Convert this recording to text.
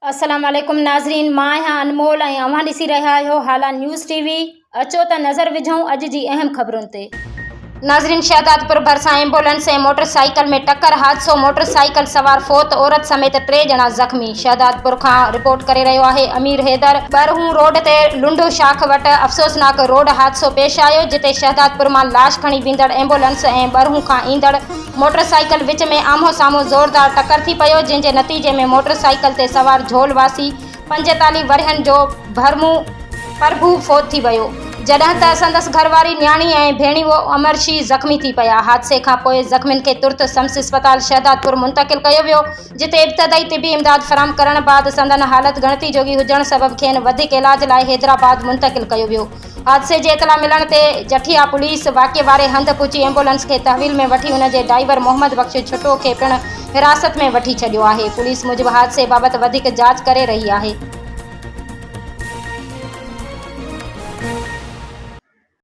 السلام عليڪم ناظرين مان آهيان انمول ۽ اوهان ڏسي رهيا آهيو هالا نيوز ٽي وي اچو ته نظر وجهون اڄ جي اهم خبرن تي. ناظرين شهدادپور ڀرسان ايمبولنس ۽ موٽر سائيڪل ۾ ٽڪر حادثو موٽر سائيڪل سوار فوت عورت سميت ٽي ڄڻا زخمي شهدادپور کان رپورٽ ڪري رهيو آهي امير حيدر ٻرهون روڊ تي لنڊو شاخ وٽ افسوسناڪ روڊ حادثو پيش آيو جتي شهدادپور مان لاش کڻي ويندڙ ايمبولنس ۽ ٻرهون کان ايندڙ موٽر سائيڪل وچ ۾ آمهون سامهون زوردار ٽڪر ٿي پيو، جنهن جي نتيجي ۾ موٽر سائيڪل تي سوار جهول واسي 45 ورهين جو ڀرمون پرڀو فوت ٿي ويو، جڏهن ته سندس گهرواري، نياڻي ۽ ڀيڻيوو امرشي زخمي ٿي پيا. حادثي کان پوء زخمين کي ترت سمس اسپتال شهدادپور منتقل ڪيو ويو، جتي ابتدائي طبي امداد فراهم ڪرڻ بعد سندن حالت ڳڻتي جوڳي هجڻ سبب کين وڌيڪ علاج لاء حيدرآباد منتقل ڪيو ويو. حادثي جي اطلاع ملڻ تي جٺيا پوليس واقعي واري هنڌ پهچي ايمبولنس کي تحويل ۾ وٺي ان جي ڊائيور محمد بخش ڇٽو کي پڻ حراست ۾ وٺي ڇڏيو آهي. پوليس موجب حادثي بابت وڌيڪ جاچ ڪري رهي آهي.